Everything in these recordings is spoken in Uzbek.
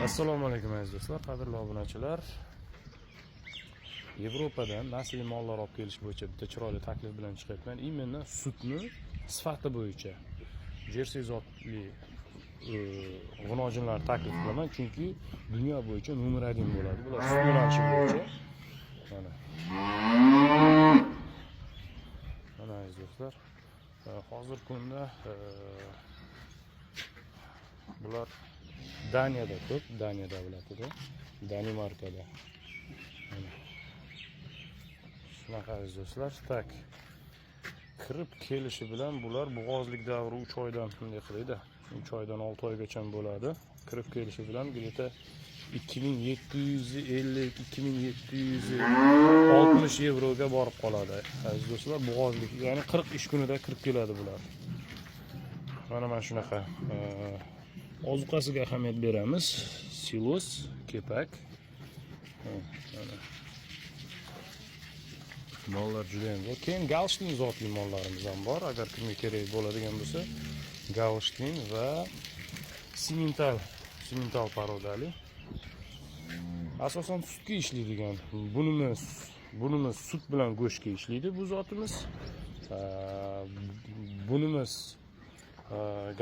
Assalomu alaykum, aziz do'stlar, qadrli obunachilar. Yevropadan nasliy mollar olib kelish bo'yicha bitta chiroyli taklif bilan chiqyapman. Именно sutni sifati bo'yicha Jersey zotli g'unojinlar taklif qilaman, chunki dunyo bo'yicha номер 1 bo'ladi. Bular sut yo'nalishi bo'yicha. Mana. Mana, aziz do'stlar, hozirgi kunda bular Daniyada ko'p, Daniya davlatida, Danimarkada. Mana. Shunaqa, aziz do'stlar. Так. Kirib kelishi bilan bular bo'g'ozlik davri 3 oydan, bunday qilaydi. 3 oydan 6 oygacha bo'ladi. Kirib kelishi bilan где-то 2750, 2760 yevroga borib qoladi. Aziz do'stlar, bo'g'ozlik, ya'ni 40 ish kunida kirib keladi bular. Mana shunaqa. Ozuqasiga ahamiyat beramiz. Silos, kepak. Mana. Mollar juda ham zo'r. Keyin Galshtin zotli mollarimiz ham bor. Agar kimga kerak bo'ladigan bo'lsa, Galshtin va Simmental, Simmental порода li. Asosan sutga ishlaydigan. Bunimiz sut bilan go'shtga ishlaydi bu zotimiz. Bunimiz,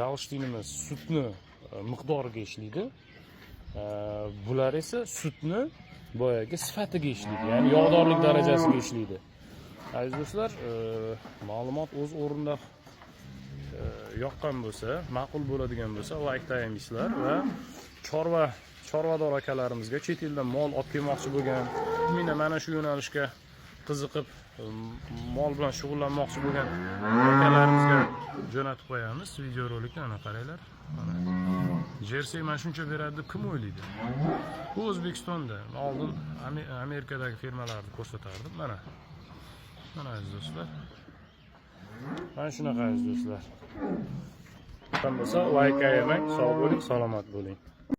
Galshtinimiz sutni miqdoriga ishlaydi. Bular esa sutni boyagi sifatiga ishlaydi, ya'ni yog'dorlik darajasiga ishlaydi. Aziz do'stlar, ma'lumot o'z o'rnida yoqqan bo'lsa, ma'qul bo'ladigan bo'lsa, layk tayinlaysizlar va chorvador akalarimizga, chet eldan mol olib kelmoqchi bo'lgan, именно mana shu yo'nalishga qiziqib, mol bilan shug'ullanmoqchi bo'lgan akalarimizga jo'natib qo'yamiz videorolikni. Ana, qaranglar. Mana. Jersey mana shuncha beradi deb kim o'ylaydi? Bu O'zbekistonda. Oldin Amerikadagi firmalarni ko'rsatardim. Mana. Mana, aziz do'stlar. Mana shunaqa, aziz do'stlar. Bo'lsa, layk ayamang, sog' bo'ling, salomat bo'ling.